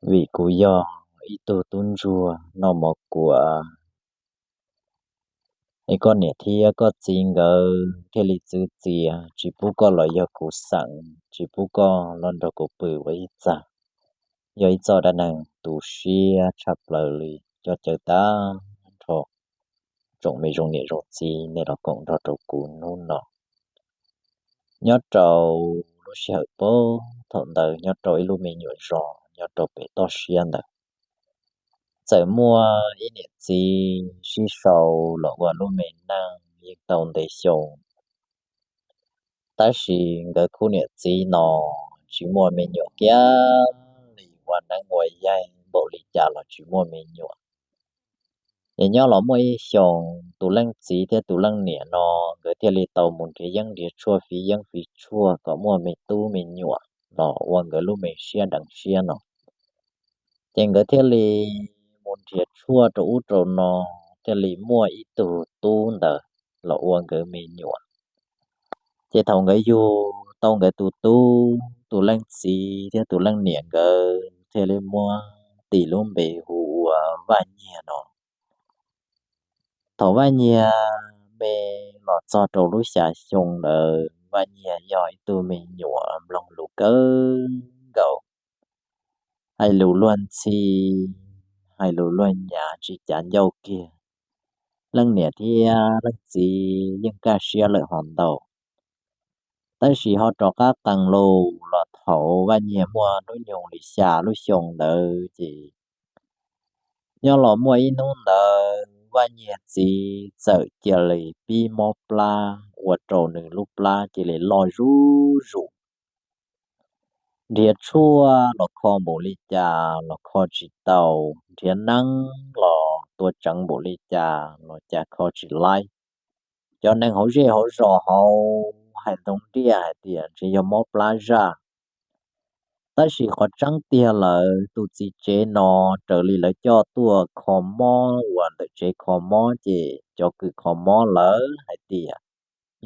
vim kuv yog ib tug tub ntsuag noj mov kuam, es koj niam thiab koj txiv nkawd thiaj li txwv txiav tsis pub koj los yog kuv xeem, tsis pub koj los nrog kuv pw ua ib txaj. Yog ib txoj dab neeg tu siab tshaj plaws li, coj caw tag nrho tsoom me zoo niam zoo txiv nej los koom nrog rau kuv hnub no. Nyob rau lub sij hawm pab thaum ntawd nyob rau ib lub me nyuam zos nyob rau pem toj siab ntawd, txawm muaj ib niam txiv sib sau los ua lub me neej yeej tau ntev xyoo, tab sis nkawd khub niam txiv no tsis muaj me nyuam kiag li, ua neeb ua yaig npaum li cas los tsis muaj me nyuam. Es nyob los muaj ib xyoos tus leej txiv thiab tus leej niam no nkawd thiaj li tau mus nrhiav yeeb nrhiav tshuaj, fiv yeeb fiv tshuaj kom muaj me tub me nyuam los ua nkawd lub me siab deev siab no. Ces nkawd thiaj li mus nrhiav tshuaj rau ub rau no, thiaj li muaj ib tug tub ntawd los ua nkawd me nyuam. Ces thaum nkawd yug tau nkawd tus tub, tus leej txiv thiab tus leej niam nkawd thiaj li muab tis lub npe hu ua Vaj Nyiag no. Thaum Vaj Nyiag me los txog rau lub xya xyoo ntawd, Vaj Nyiag yog ib tug me nyuam mloog lus kawg nkaus, hais lus luag ntxhi, hais lus luag nyav tsis cav ncauj kiag. Leej niam thiab leej txiv yeej kaj siab lawm hov ntau. Tab sis ho rov qab qees lus los thaum Vaj Nyiag muaj hnub nyoog li xya lub xyoo ntawd ces nyob los muaj ib hnub ntawd Vaj Nyiag txiv txawm cia li pib mob plab ua rau nws lub plab cia li loj zuj zus. Nrhiav tshuaj los kho npaum li cas los kho tsis tau, nrhiav neeb los tua tseev npaum li cas los cas kho tsis laib. Cov neeg hauv zej hauv zos hauv hais ntoo ntiaj hais tias ntshe yog mob plab zaj. Tab sis qhov tseeb tiag lawm tus txiv tsev no raws li lawv coj tuaj kho mob uas ntawm tsev kho mob ces cov kws kho mob lawv hais tias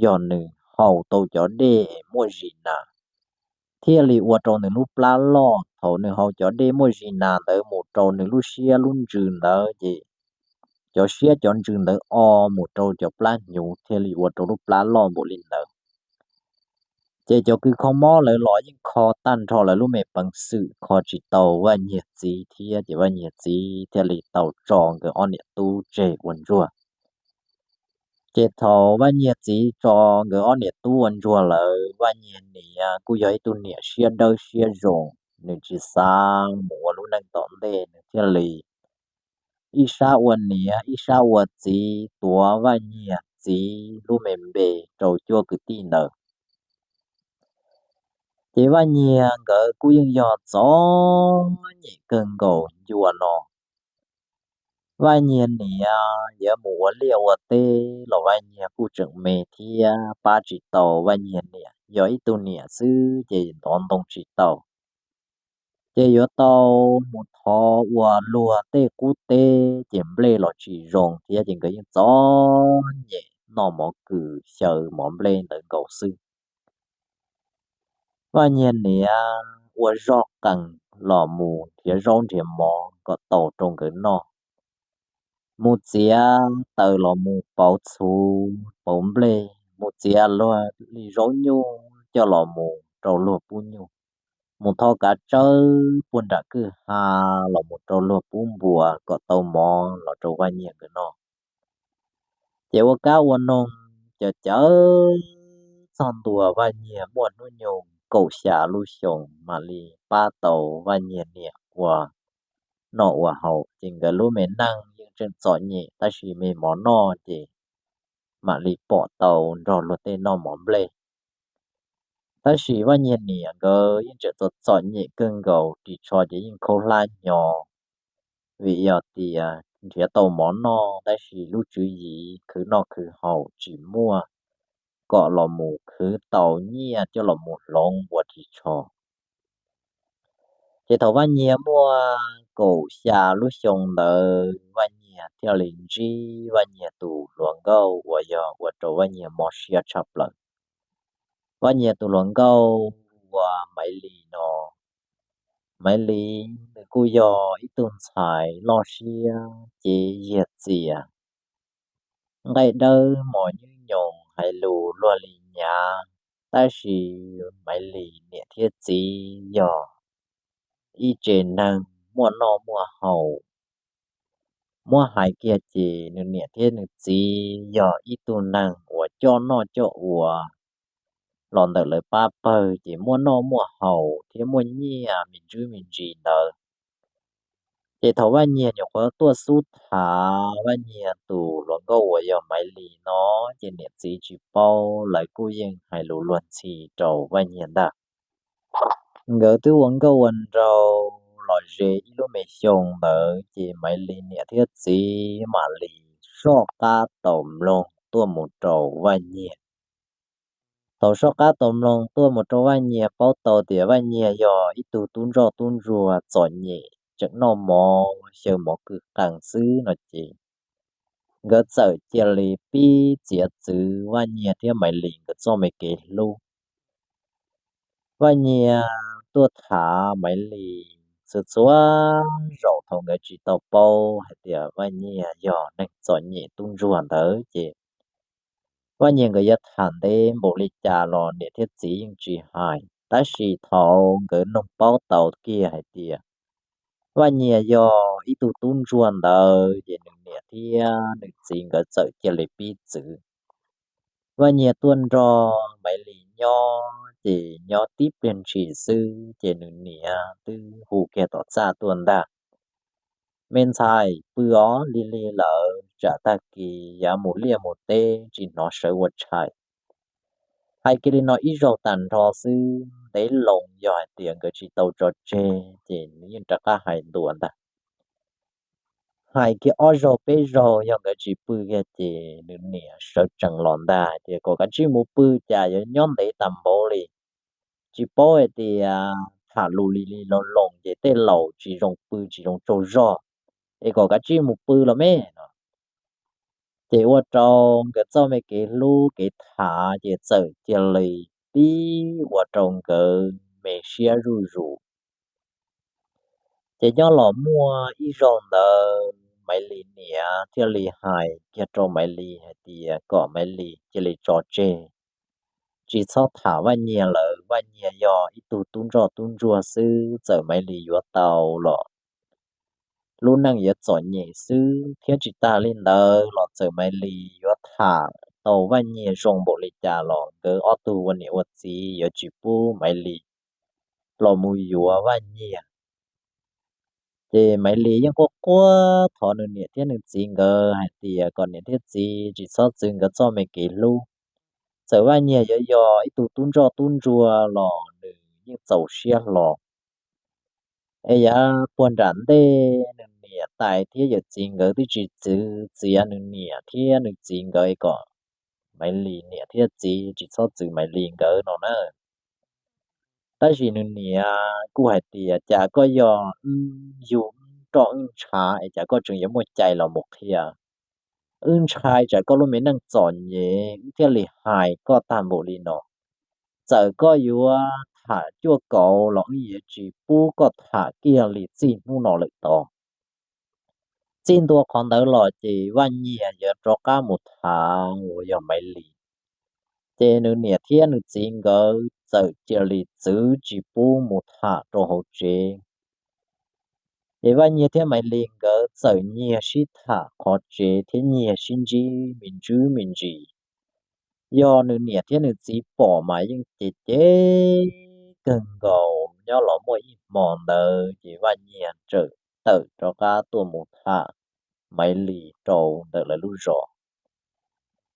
yog nws haus tau cov dej muaj zis nas thiaj li ua rau nws lub plab loj. Thaum nws haus cov dej muaj zis nas ntawd mus rau nws lub siab lub ntsws ntawd ces cov siab cov ntsws ntawd o mus rau cov plab hnyuv thiaj li ua rau lub plab loj npaum li ntawd. Ces cov kws kho mob lawv los yeej kho tag nrho lawv lub me peev xwm kho tsis tau Vaj Nyiag txiv thiab ces Vaj Nyiag txiv thiaj li tau tso nkawd ob niam tub tseg ua ntsuag. Ces thaum Vaj Nyiag txiv tso nkawd ob niam tub ua ntsuag lawm, Vaj Nyiag niam kuj yog ib tug niam siab dawb siab zoo, nws tsis xav mus ua lub neej tom ntej, nws thiaj li ib sab ua niam ib sab ua txiv tuav Vaj Nyiag txiv lub me npe rau cuab kwv tij ntawd. Ces Vaj Nyiag nkawd kuj yeej yog txom nyem kawg nkaus ncua no. Vaj Nyiag niam yuav mus ua liaj ua teb los Vaj Nyiag kuj tseem me thiab pab tsis tau Vaj Nyiag niam, yog ib tug niam xwb ces ntov ntoo tsis tau. Ces yuav tau mus thov ua luag tej qub teb ces nplej los tsis zoo thiab ces nkawd yeej txom nyem noj mov kws xyaw mov nplej ntawd nkaus xwb. Vaj Nyiag niam ua zog qees los mus nrhiav zaub nrhiav mov kom tau rau nkawd noj. Mus txiav taws los mus pauv txhuv pauv nplej, mus txiav luag li zaub nyuj coj los mus rau luag pub nyuj, mus tho kav tsawb puag nram kwj ha los mus rau luag pub npua kom tau mov los rau Vaj Nyiag nkawd noj. Ces ua kab ua noog cawv cawv txog ntua Vaj Nyiag muaj hnub nyoog kaum xya lub xyoos mam li pab tau Vaj Nyiag niam ua noj ua haus. Ces nkawd lub me neej yeej tseem txom nyem tab sis me mov noj ces mam li pom tau nrog luag tej noj mov nplej. Tab sis Vaj Nyiag niam nkawd yeej tseem txom txom nyem kawg nkaus, ris tsho ces yeej khaub hlab hnyo, vim yog tias nrhiav tau mov noj tab sis lub tswv yim khwv noj khwv haus tsis muaj kom los mus khwv tau nyiaj coj los mus hloov ua ris tsho. Ces thaum Vaj Nyiag muaj kaum xya lub xyoo ntawd Vaj Nyiag thiaj li ntsib Vaj Nyiag tus hluas nkauj uas yog ua rau Vaj Nyiag mob siab tshaj plaws. Vaj Nyiag tus hluas nkauj uas Maiv Lis no, Maiv Lis nws kuj yog ib tug ntxhais loj siab cev yiag txias, nqaij dawb mos nyuj nyoos, hais lus luag li nyav, tab sis Maiv Lis niam thiab txiv yog ib tsev neeg muaj noj muaj haus. Muab hais kiag ces nws niam thiab nws txiv yog ib tug neeg uas coj noj coj ua los ntawm lawv pab pawg, ces muaj noj muaj haus thiab muaj nyiaj me ntsis me ntsis ntawd. Ces thaum Vaj Nyiag nyuam qhuav tuaj xub tham Vaj Nyiag tus hluas nkauj uas yog Maiv Lis no, ces niam txiv tsis paub, lawv kuj yeej hais lus luag ntxhi rau Vaj Nyiag ntag. Nkawd twb ua nkauj ua nraug los ze ib lub me xyoo ntawd, ces Maiv Lis niam thiab txiv mam li soj qab taus mloog tuaj mus rau Vaj Nyiag. Thaum soj qab taus mloog tuaj mus rau Vaj Nyiag, paub tau tias Vaj Nyiag yog ib tug tub ntsoj tub ntsuag txom nyem, tseem noj mov xyaw mov kwj qees xwb no ces, nkawd txawm cia li pib txiav txwv Vaj Nyiag thiab Maiv Lis nkawd txoj me kev hlub. Vaj Nyiag tuaj tham Maiv Lis txhua txhua zaus thaum nkawd tsis tau paub hais tias Vaj Nyiag yog neeg txom nyem tub ntsuag ntawd ces, Vaj Nyiag nkawd yuav tham ntev npaum li cas los niam thiab txiv yeej tsis hais, tab sis thaum nkawd nug paub tau kiag hais tias Vaj Nyiag yog ib tug tub ntsuag ntawd ces nws niam thiab nws txiv nkawd txawm cia li pib txwv. Vaj Nyiag tuaj nrog Maiv Lis nyob ces nyob tib pliag ntshis xwb ces nws niam twb hu kiag tom txaj tuaj ntag: Me ntxhais, pw os, lig lig lawm, tsam tag kis yuav mus liaj mus teb tsis hnov sawv ua tshais. Hais kiag li no ib zaug tag nrho xwb, ntev loo yog hais tias nkawd tsis tau tso tseg ces nws yeej rov qab hais ntua ntag. Hais kiag ob zaug peb zaug yog nkawd tsis pw kiag ces nws niam sawv tsees los ntag, ces kom kav tsij mus pw, cas yuav nyob ntev tag npaum li. Tsis paub hais tias tham lus lig lig loo loo ces tej laus tsis zoo pw tsis zoo tsaug zog, es kom kav tsij mus pw los me no. Ces ua rau nkawd txoj me kev hlub kev tham ces txawm cia li pib ua rau nkawd me siab zuj zus. Ces nyob los muaj ib zaug ntawd Maiv Lis niam thiaj li hais kiag rau Maiv Lis hais tias kom Maiv Lis cia li tso tseg, tsis txhob tham Vaj Nyiag lawm, Vaj Nyiag yog ib tug tub ntsoj tub ntsuag xwb, txawm Maiv Lis yuav tau los lub neej yuav txom nyem xwb, thiab tsis tas li ntawd los txawm Maiv Lis yuav tham tau Vaj Nyiag zoo npaum li cas los nkawd ob tug ua niam ua txiv yuav tsis pub Maiv Lis los mus yuav Vaj Nyiag. Ces Maiv Lis yeej quaj quaj thov nws niam thiab nws txiv nkawd hais tias kom niam thiab txiv tsis txhob txwv nkawd txoj me kev hlub. Txawm Vaj Nyiag yuav yog ib tug tub ntsoj tub ntsuag los nws yeej txaus siab hlo. Es yav puag nram ntej nws niam tais thiab yawm txiv nkawd twb tsis txwv, txiav nws niam thiab nws txiv nkawd kom Maiv Lis niam thiab txiv tsis txhob txwv Maiv Lis nkawd no na. Tab sis nws niam kuj hais tias cas koj yog wb yug wb roj wb ntshav es cas koj tseem yuav muaj cai los mus qhia. Wb ntshai tsam koj lub me neej txom nyem wb thiaj li hais koj tag npaum li no. Txawm koj yuav tham cuaj kaum los wb yuav tsis pub koj tham kiag li txij hnub no lawm tod. Txij ntua qhov ntawd los ces Vaj Nyiag yuav rov qab mus tham uas yog Maiv Lis, ces nws niam thiab nws txiv nkawd txawm cia li txwv tsis pub mus tham rau hauv tsev. Ces Vaj Nyiag thiab Maiv Lis nkawd txawm nyiag sib tham qhov tsev thiab nyiag sib ntsib me ntsis me ntsis. Yog nws niam thiab nws txiv pom mas yeej ces cev kawg nkaus. Nyob los muaj ib hmo ntawd ces Vaj Nyiag txawm tawm rov qab tuaj mus tham Maiv Lis rau ntawm lawv lub zos.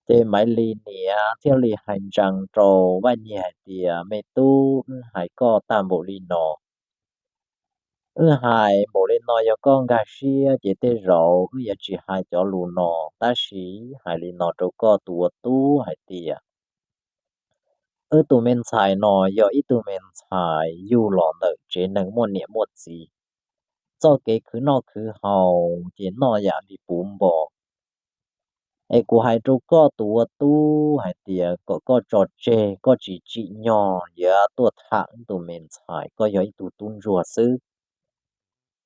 Ces Maiv Lis niam thiaj li hais ntsees rau Vaj Nyiag hais tias, me tub, wb hais koj tag npaum li no, wb hais npaum li no yog koj nkag siab ces tej zaum wb yuav tsis hais cov lus no, tab sis hais li no rau koj tus ua tub hais tias, wb tus me ntxhais no yog ib tug me ntxhais yug los ntawm tsev neeg muaj niam muaj txiv, txoj kev khwv noj khwv haus ces noj yam li puv npo. Es kuv hais rau koj tus ua tub hais tias kom koj tso tseg, koj tsis tsim nyog yuav tuaj tham wb tus me ntxhais, koj yog ib tug tub ntsuag xwb.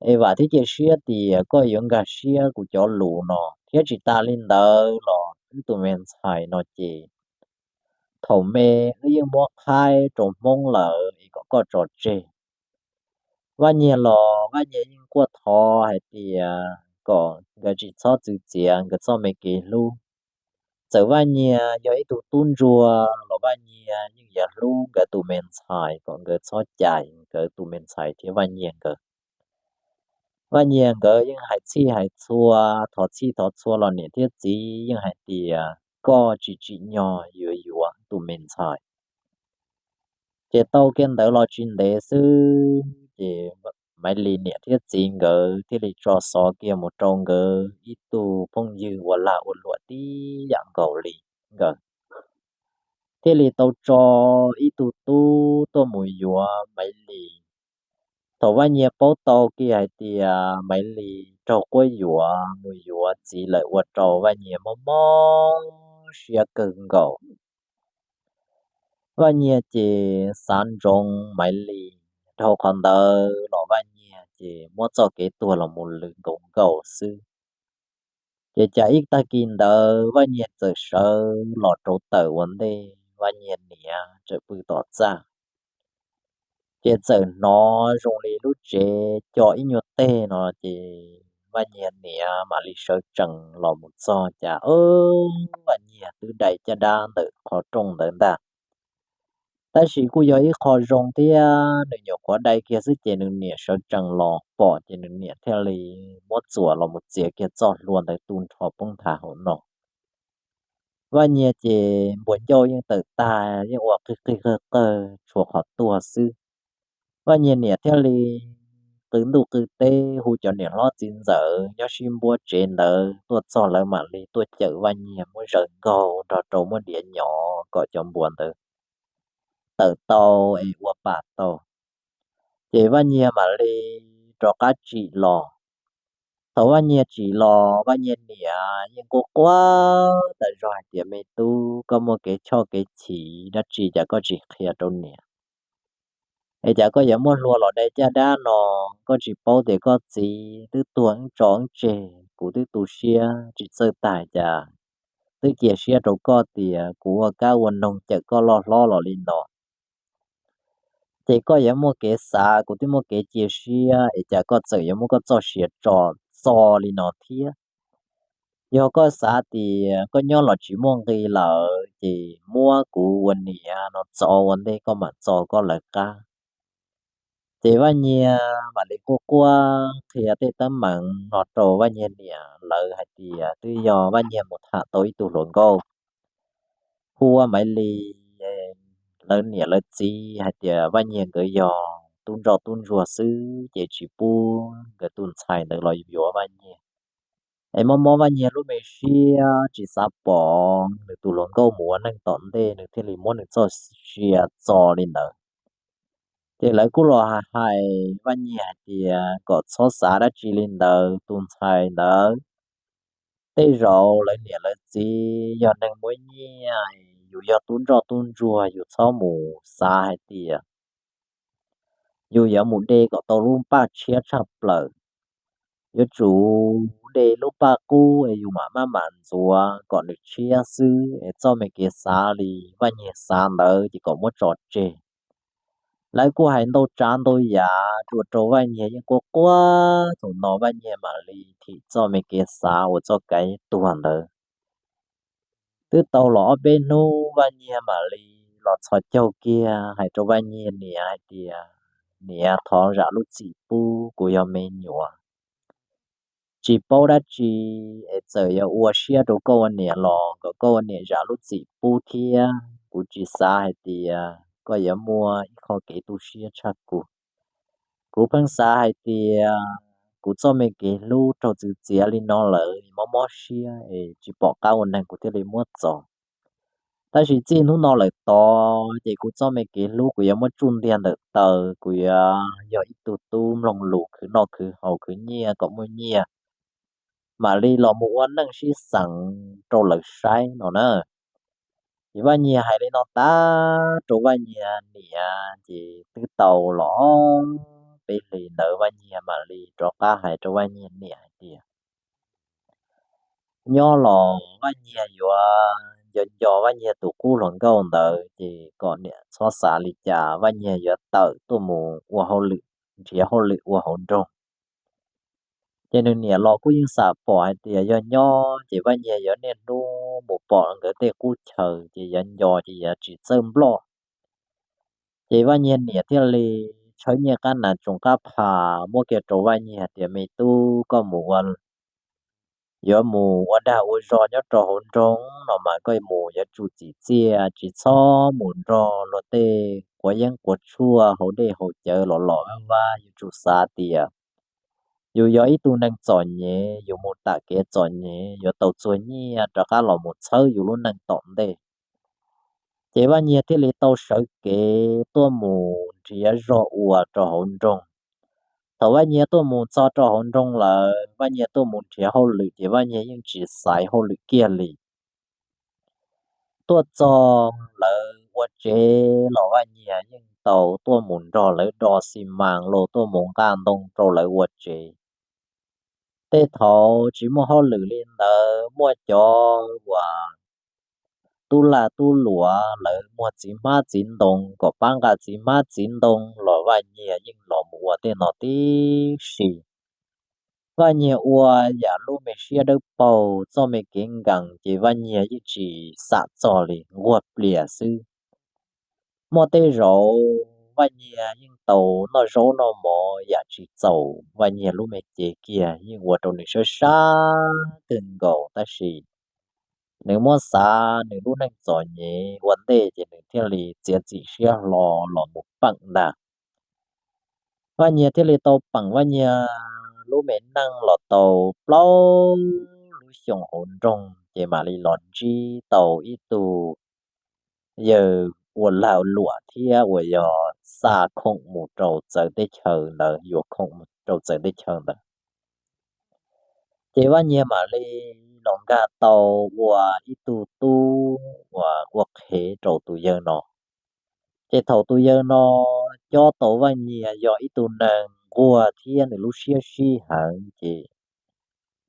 Es vam thiab cia siab tias koj yuav nkag siab kuv cov lus no, thiab tsis tas li ntawd los wb tus me ntxhais no ces thaum me wb yeej muab qhaib rau Hmoob lawm es kom koj tso tseg. Vaj Nyiag los Vaj Nyiag yeej quaj thov hais tias kom nkawd tsis txhob txwv txiav nkawd txoj me kev hlub. Txawm Vaj Nyiag yog ib tug tub ntsuag los Vaj Nyiag yeej yuav hlub nkawd tus me ntxhais kom nkawd txhob cais nkawd tus me ntxhais thiab Vaj Nyiag nkawd. Vaj Nyiag nkawd yeej hais txhij hais txhua, thov txhij thov txhua los niam thiab txiv yeej hais tias koj tsis tsim nyog yuav yuav tus me ntxhais. Ces tau kiag ntawd los tsis ntev xwb ces Maiv Lis niam thiab txiv nkawd thiaj li tso xov kiag mus rau nkawd ib tug phooj ywg uas lag ua luam tib yam nkaus li nkawd, thiaj li tau tso ib tug tub tuaj mus yuav Maiv Lis. Thaum Vaj Nyiag paub tau kiag hais tias Maiv Lis raug quab yuam mus yuav txiv lawm ua rau Vaj Nyiag mob mob siab kawg nkaus. Vaj Nyiag ces xav ntsoov Maiv Lis, dhau qhov ntawd los Vaj Nyiag ces muab txoj kev tuag los mus lwm nkaus nkaus xwb. Ces cas ib tag kis ntawd Vaj Nyiag txawm sawv los rau tawm ua ntej Vaj Nyiag niam tseem pw tom txaj. Ces txawm hnov zoo li lub tsev co ib nyuag teg no ces Vaj Nyiag niam mam li sawv tsees los mus txog cas Vaj Nyiag twb dai caj dab ntawm qhov rooj ntawd ntag. Tab sis kuj yog ib qho zoo thiab, nws nyuam qhuav dai kiag xwb ces nws niam sawv tsees los pom ces nws niam thiaj li muab txuas los mus txiav kiag txoj hlua ntawd tu nrho poob nthav hauv no. Vaj Nyiag ces npuas ncauj yeej tawm tag, yeej ua qig qig qawg qawg tshuav qhov tuag xwb. Vaj Nyiag niam thiaj li qw ntuj qw teb hu cov niam hlob txiv ntxawm nyob sib npuab tsev ntawd tuaj txog, lawv mam li tuaj cawm Vaj Nyiag muab zaws nkaug nrog rau muab diav nyov kom cov npuas ntawd tawm tau es ua pas tau. Ces Vaj Nyiag mam li rov qab tsim los. Thaum Vaj Nyiag tsim los Vaj Nyiag niam yeej quaj quaj tas zog hais tias me tub, koj muaj kev choj kev chim dab tsi cas koj tsis qhia rau niam? Es cas koj yuav muaj hlua los dai caj dab no? Koj tsis paub tias koj txiv twb tuag ib tso ib tseg, kuv twb tu siab tsis txawj tag cas twb cia siab rau koj tias kuv ua kab ua noog cawm koj loj hlob los li no. Ces koj yuav muaj kev xav, kuv twb muaj kev cia siab, es cas koj txawm yuav muab koj txoj sia tso txo li no thiab? Yog koj xav tias koj nyob los tsis muaj nqi lawm ces muab kuv ua niam no txov ua ntej koj mam txo koj lawv qab. Ces Vaj Nyiag mam li quaj quaj qhia tej teeb meem no rau Vaj Nyiag niam lawv hais tias twb yog Vaj Nyiag mus tham tau ib tug hluas nkauj hu ua Maiv Lis, lawv niam lawv txiv hais tias Vaj Nyiag nkawd yog tub ntsoj tub ntsuag xwb ces tsis pub nkawd tus ntxhais ntawd los yuav Vaj Nyiag. Es mob mob Vaj Nyiag lub me siab tsis xav pom nws tus hluas nkauj mus ua neej tom ntej, nws thiaj li muab nws txoj sia txo li ntawd. Ces lawv kuj los hais Vaj Nyiag hais tias kom txhob xav dab tsi li ntawd, tus ntxhais ntawd tej zaum lawv niam lawv txiv yog neeg muaj nyiaj, yus yog tub ntsoj tub ntsuag yus txhob mus xav hais tias yus yuav mus de kom tau lub paj tshiab tshaj plaws. Yuav tsum de lub paj qub es yus mam maj mam ntxuav kom nws tshiab xwb, es txoj me kev xav li Vaj Nyiag xav ntawd ces kom muab tso tseg. Lawv kuj hais ntau tsav ntau yam ua rau Vaj Nyiag yeej quaj quaj, thaum no Vaj Nyiag mam li thim txoj me kev xav ua txoj kev tuag ntawd. Twb tau los ob peb hnub Vaj Nyiag mam li los txhos caug kiag hais rau Vaj Nyiag niam hais tias, niam, thov zam lub txim pub, kuv yog me nyuam tsis paub dab tsi, es txawm yuav ua siab rau koj ua niam los kom koj ua niam zam lub txim pub thiab. Kuv tsis xav hais tias koj yuav muaj ib qho kev tu siab tshaj kuv. Kuv pheej xav hais tias kuv txoj me kev hlub raug txwv txiav li no lawm, mob mob siab es tsis pom qab ua neeg kuv thiaj li muab txo. Tab sis txij hnub no lawm tod ces kuv txoj me kev hlub kuv yuav muab tsuj ntiag ntawm taw, kuv yuav yog ib tug tub mloog lus khwv noj khwv haus khwv nyiaj kom muaj nyiaj, mam li los mus ua neej sib xeem rau lawv saib no na. Ces Vaj Nyiag hais li no tag rau Vaj Nyiag niam ces twb tau los ob peb hlis ntawd Vaj Nyiag mam li rov qab hais rau Vaj Nyiag niam hais tias nyob los Vaj Nyiag yuav nco nco Vaj Nyiag tus qub hluas nkauj ntawd ces kom niam txhob xav li cas, Vaj Nyiag yuav tawm tuaj mus ua hauj lwm, nrhiav hauj lwm ua hauv nroog. Ces nws niam los kuj yeej xam pom hais tias yog nyob ces Vaj Nyiag yuav niaj hnub mus pom nkawd tej qub chaw ces yuav nco ces yuav tsis txawj nploj. Ces Vaj Nyiag niam thiaj li tshawb nyiaj qab nas tsoos qab phas muab kiag rau Vaj Nyiag tias me tub, koj mus ua yuav mus ua dag ua zog nyob rau hauv nroog no mas koj mus yuav tsum txim txiaj, tsis txhob mus nrog luag tej quav yeeb quav tshuaj hauv dej hauv cawv los los vaj vab. Yuav tsum xav tias yus yog ib tug neeg txom nyem, yus mus tam kev txom nyem yuav tau txuag nyiaj rov qab los mus txhawb yus lub neej tom ntej. Ces Vaj Nyiag thiaj li tau sawv kev tuaj mus nrhiav zog ua rau hauv nroog. Thaum Vaj Nyiag tuaj mus txog rau hauv nroog lawm, Vaj Nyiag tuaj mus nrhiav hauj lwm ces Vaj Nyiag yeej tsis xaiv hauj lwm kiag li. Tuaj txog lawv ua tsev los Vaj Nyiag yeej tau tuaj mus nrog lawv do xi mas los tuaj mus nqa ntoo rau lawv ua tsev. Tej thaum tsis muaj hauj lwm li ntawd, muaj cov uas tub lag tub luam lawv muag txiv hmab txiv ntoo kom pab nqa txiv hmab txiv ntoo los Vaj Nyiag yeej los mus ua tej no tib si. Vaj Nyiag ua yam lub me siab dawb paug, txoj me kev nkees ces Vaj Nyiag yeej tsis xam txog li, nquag plias xwb. Muaj tej zaum Vaj Nyiag yeej tau noj zaub noj mov yam tsis txaus Vaj Nyiag lub me cev kiag, yeej ua rau nws sab sab kawg nkaus, tab sis nws muab xav nws lub neej txom nyem ua ntej ces nws thiaj li txiav txim siab hlo los mus peem ntag. Vaj Nyiag thiaj li tau peem Vaj Nyiag lub me neej los tau plaub lub xyoos hauv nroog ces mam li los ntsib tau ib tug yawg ua lag luam thiab uas yog xa khoom mus rau txawv teb chaws ntawd, yuav khoom mus rau txawv teb chaws ntawd. Ces Vaj Nyiag mam li los nkag tau ua ib tug tub uas ua qhev rau tus yawg no. Ces thaum tus yawg no cob tau Vaj Nyiag yog ib tug neeg nquag thiab nws lub siab sib heev ces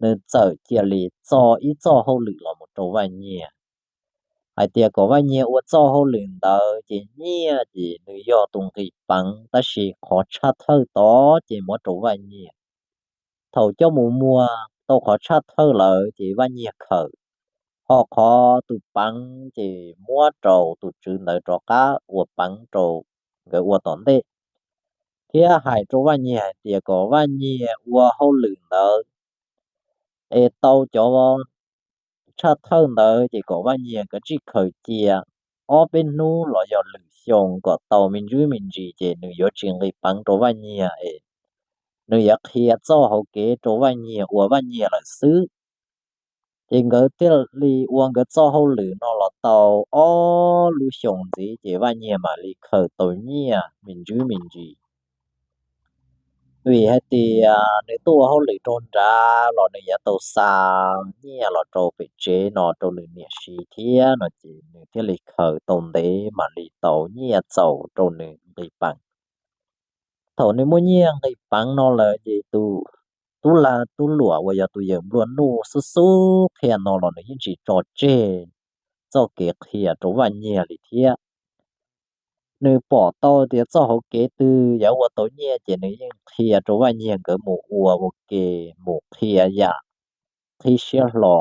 nws txawm cia li txo ib txoj hauj lwm los mus rau Vaj Nyiag, hais tias kom Vaj Nyiag ua txoj hauj lwm ntawd ces nyiaj ces nws yog tus nqis peev, tab sis qhov tshaj thawj tod ces muab rau Vaj Nyiag. Thaum coj mus muag tau qhov tshaj thawj lawm ces Vaj Nyiag khaws, ho qhov tus peev ces muab rau tus tswv ntawd rov qab ua peev rau nkawd ua tom ntej, thiab hais rau Vaj Nyiag hais tias kom Vaj Nyiag ua hauj lwm ntawd es tau cov tshaj thawj ntawd ces kom Vaj Nyiag kav tsij khaws cia ob peb hnub los yog lwm xyoo kom tau me ntsis me ntsis ces nws yuav tsis nqis peev rau Vaj Nyiag es nws yuav qhia txoj hauv kev rau Vaj Nyiag ua Vaj Nyiag lawm xwb. Ces nkawd thiaj li ua nkawd txoj hauj lwm no los tau ob lub xyoos ntxiv ces Vaj Nyiag mam li khaws tau nyiaj me ntsis me ntsis. Vim hais tias nws tuaj ua hauj lwm rau nrad los nws yuav tau xa nyiaj los rau pem tsev no rau nws niam siv thiab no ces nws thiaj li khaws tau ntev mam li tau nyiaj txaus rau nws nqis peev. Thaum nws muaj nyiaj nqis peev no lawm ces tus tub lag tub luam uas yog tus yawg nplua nuj xub xub qhia no los nws yeej tsis tso tseg txoj kev qhia rau Vaj Nyiag li thiab. Nws pom tau tias txoj hauv kev twg yuav ua tau nyiaj ces nws yeej qhia rau Vaj Nyiag nkawd mus ua ua ke, mus qhia yam qhib siab hlo.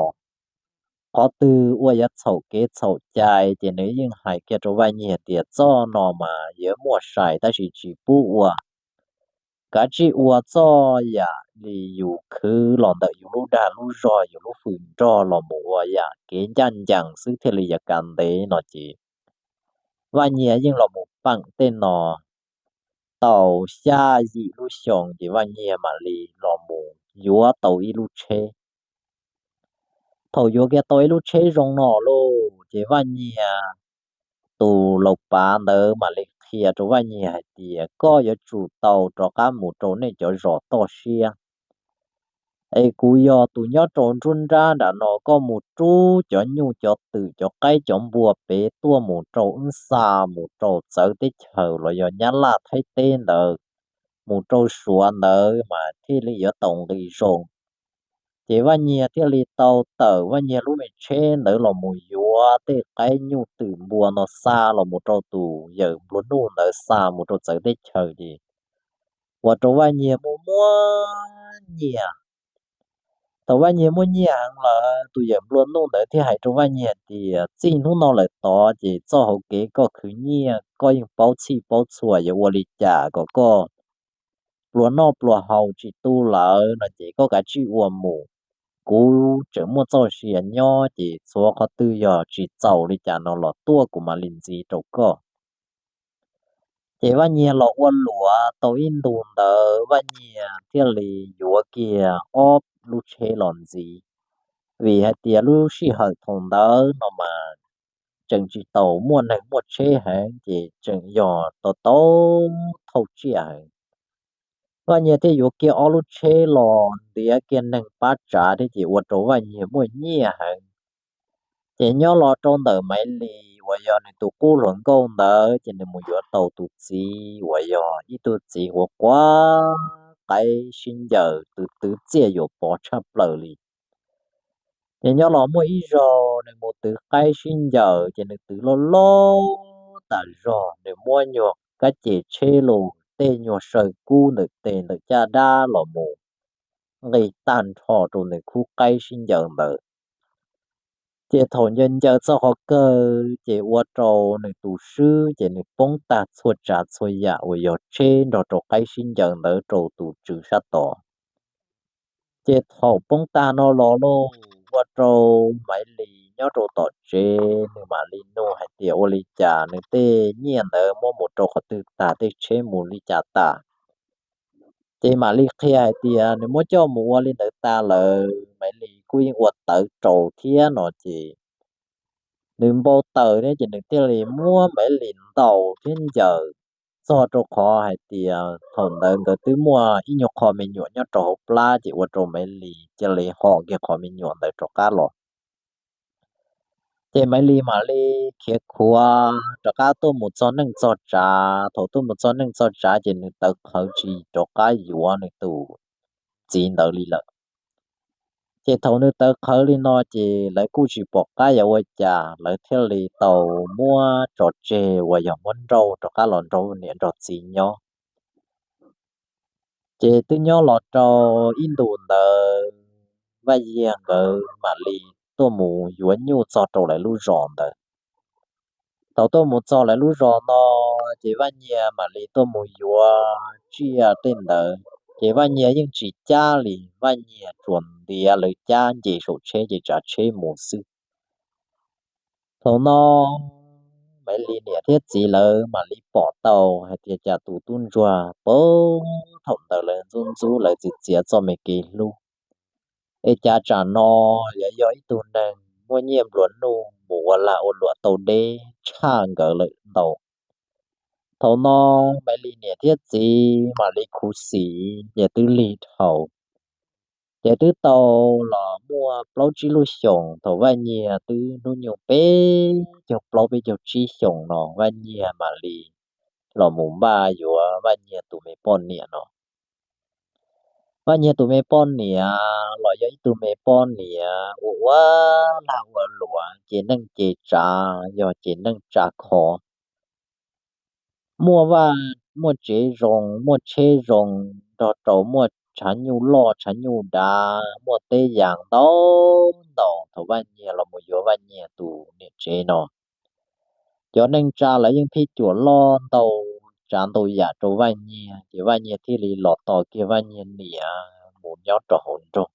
Qhov twg uas yuav txhaum kev txhaum cai ces nws yeej hais kiag rau Vaj Nyiag tias txoj no mas yuav muaj sai tab sis tsis pub ua, kav tsij ua txoj yam li yus khwv los ntawm yus lub dag lub zog yus lub hwm nrog los mus ua yam kev ncaj ncees xwb thiaj li yuav kav ntev no ces Vaj Nyiag yeej los mus peem tej no tau xya yim lub xyoo ces Vaj Nyiag mam li los mus yuav tau ib lub tsheb. Thaum yuav kiag tau ib lub tsheb zoo no lauj ces Vaj Nyiag tus laus pav ntawd mam li qhia rau Vaj Nyiag hais tias koj yuav tsum tau rov qab mus rau nej cov zos toj siab es kuv yog tus nyob rau nruab nrab nram no, koj mus rub cov nyuj cov twm cov qaib cov npua pem tuaj mus rau wb xa mus rau txawv teb chaws los yog Nyab Laj Thaib teb ntawd, mus rau Suav ntawd mas thiaj li yuav tau nqi zoo. Ces Vaj Nyiag thiaj li tau tawm Vaj Nyiag lub me tsheb ntawd los mus yuav tej qaib nyuj twm npua no xa los mus rau tus yawm nplua nuj ntawd, xa mus rau txawv teb chaws ces ua rau Vaj Nyiag muaj muaj nyiaj. Thaum Vaj Nyiag muaj nyiaj heev lawm, tus yawm nplua nuj ntawd thiaj hais rau Vaj Nyiag tias, txij hnub no lawm tod ces txoj hauv kev koj khwv nyiaj koj yeej paub txhij paub txhua, yuav ua li cas kom koj pluas noj pluas haus tsis tu lawm no ces koj kav tsij ua mus. Kuv tseem muaj txoj sia nyob ces txhua qhov twg yog tsis txaus li cas no los tuaj kuv mam li ntxiv rau koj. Ces Vaj Nyiag los ua luam tau ib ntus ntawd Vaj Nyiag thiaj li yuav kiag ob lub tsheb los ntxiv, vim hais tias lub sij hawm thaum ntawd no mas tseem tsis tau muaj neeg muaj tsheb heev ces tseem yog tau tau thauj tsiaj heev. Vaj Nyiag thiaj yuav kiag ob lub tsheb los ntiav kiag neeg pab tsav thiab ces ua rau Vaj Nyiag muaj nyiaj heev. Ces nyob los rau ntawm Maiv Lis uas yog nws tus qub hluas nkauj ntawd ces nws mus yuav tau tus txiv uas yog ib tug txiv huav quav qaib sib ncaws twv twv txiaj yuam pov tshaj plaws li. Ces nyob los muaj ib zaug nws mus twv qaib sib ncaws ces nws twv loj loj tas zog, nws muab nyuag kab ces tsheb los tej nyuag saw kub ntawm tes ntawm caj dab los mus nqis tag nrho rau nws khub qaib sib ncaws ntawd. Ces thaum ncaws ncaws txog qhov kawg ces ua rau nws tus swb ces nws poob tag txhua tsav txhua yam uas yog tsheb nrog rau qaib sib ncaws ntawd rau tus tswv sab tod. Ces thaum poob tag no los lauj, ua rau Maiv Lis nyob rau tom tsev nws mam li nug hais tias ua li cas nws tej nyiaj ntawd muab mus rau qhov twg tag, tej tsheb mus li cas tas. Ces mam li qhia hais tias nws muab coj mus ua li ntawd tas lawm, Maiv Lis kuj yeej ua tawv rau thiab no ces nws npau taws thiab ces nws thiaj li muab Maiv Lis ntaus thiab ncaws txog rau qhov hais tias thaum ntawd nkawd twb muaj ib nyuag qho me nyuam nyob rau hauv plab ces ua rau Maiv Lis cia li hom kiag qhov me nyuam ntawd rov qab los. Ces Maiv Lis mam li khiav khuav rov qab tuaj mus txog neej txog tsav. Thaum tuaj mus txog neej txog tsav ces nws tawv qhawv tsis rov qab yuav nws tus txiv ntawd li lawm. Ces thaum nws tawv qhawv li no ces lawv kuj tsis pom qab yuav ua cas, lawv thiaj li tau muab tso tseg uas yog muab nrauj rov qab los nrog niam nrog txiv nyob. Ces twb nyob los rau ib ntus ntawd, Vaj Nyiag nkawd mam li tuaj mus yuav nyuj txog rau lawv lub zos ntawd. Thaum tuaj mus txog lawv lub zos no, ces Vaj Nyiag mam li tuaj mus yuav tsiaj tej ntawd, ces Vaj Nyiag yeej tsis cab li, Vaj Nyiag tsuas ntiav lawv cab nce saum tsheb ces tsav tsheb mus xwb. Thaum no Maiv Lis niam thiab txiv lawv mam li pom tau hais tias cas tus tub ntsuag pab thaum ntawd lawv ntxub ntxub lawv txiav txiav txoj me kev hlub, es cas tsam no yuav yog ib tug neeg muaj nyiaj nplua nuj mus ua lag ua luam tau deb tshaj nkawd lawm ntau. Thaum no Maiv Lis niam thiab txiv mam li khuv xim ces twb lig dhau. Ces twb tau los muaj plaub tsib lub xyoos thaum Vaj Nyiag twb hnub nyoog peb caug plaub peb caug tsib xyoos no Vaj Nyiag mam li los mus npaj yuav Vaj Nyiag tus me poj niam no. Vaj Nyiag tus me poj niam los yog ib tug me poj niam uas ua lag ua luam ces neej ces tsav yog ces neej tsa khov, muaj vaj muaj tsev zoo, muaj tsheb zoo, nrog rau muaj tshav nyuj loj tshav nyuj dav, muaj teb yas ntau ntau. Thaum Vaj Nyiag los mus yuav Vaj Nyiag tus niam tsev no, cov neej tsa lawv yeej phij cuam loj ntau tsav ntau yam rau Vaj Nyiag, ces Vaj Nyiag thiaj li los tos kiag Vaj Nyiag niam mus nyob rau hauv nroog.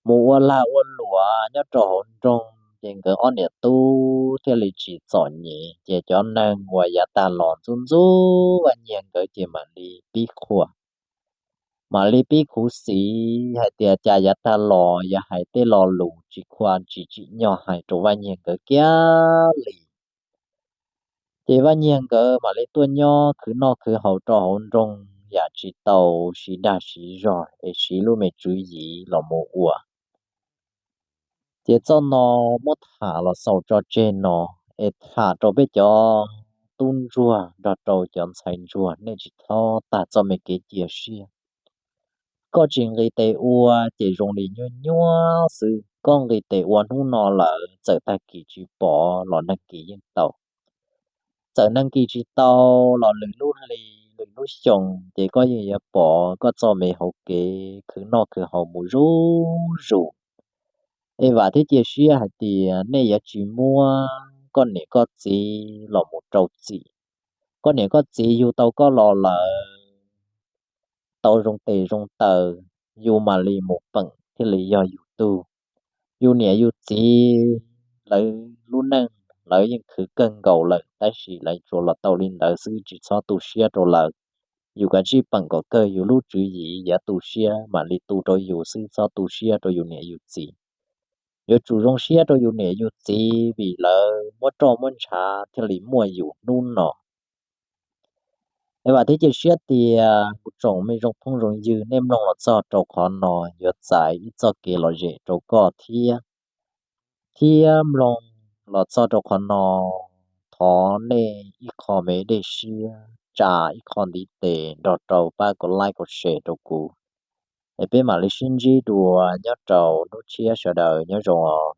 Mus ua lag ua luam nyob rau hauv nroog ces nkawd ob niam tub thiaj li tsis txom nyem, ces cov neeg uas yav tag los ntxub ntxub Vaj Nyiag nkawd ces mam li pib qhuas, mam li pib khuv xim hais tias cas yav tag los yuav hais tej lo lus tsis khuam tsis tsim nyog hais rau Vaj Nyiag nkawd kiag li. Ces Vaj Nyiag nkawd mam li tuaj nyob khwv noj khwv haus rau hauv nroog yam tsis tau siv dag siv zog es siv lub me tswv yim los mus ua. Ces txoj no muab tham los xaus tso tseg no, es tham rau peb cov tub ntsuag nrog rau cov ntxhais ntsuag, nej tsis txhob tag txoj me kev cia siab. Koj tsis nqis tes ua ces zoo li nyuaj nyuaj xwb, koj nqis tes ua hnub no lawm txawm tag kis tsis pom los nag kis yeej tau. Txawm nag kis tsis tau los lwm lub hli, lwm lub xyoo ces koj yeej yuav pom koj txoj me hauv kev khwv noj khwv haus mus zuj zus. Es vam thiab cia siab hais tias nej yuav tsis muab koj niam koj txiv los mus rau txim. Koj niam koj txiv yug tau koj los lawm, tau zoo tes zoo taw, yus mam li mus peem thiaj li yog yus tug. Yus niam yus txiv lawv lub neej lawv yeej khwv kawg nkaus lawm, tab sis lawv tsuas los tau li ntawd xwb, tsis txhob tu siab rau lawv. Yus kav tsij peem kom kawg yus lub tswv yim, yuav tu siab mam li tu rau yus xwb, txhob tu siab rau yus niam yus txiv. Yuav tsum zoo siab rau yus niam yus txiv vim lawv muab roj muab ntshav thiaj li muaj yus hnub no. Es vam thiab cia siab tias kuv tsoom me zoo phooj zoo ywg, nej mloog los txog rau qhov no yuav txais ib txoj kev lom zem rau koj thiab. Thiab mloog los txog rau qhov no, thov nej ib qho me dej siab, tsa ib qho ntiv tes nrog rau pab kom like kom share rau kuv. Es peb mam li sib ntsib dua nyob rau hnub tshiab, sawv daws nyob zoo os.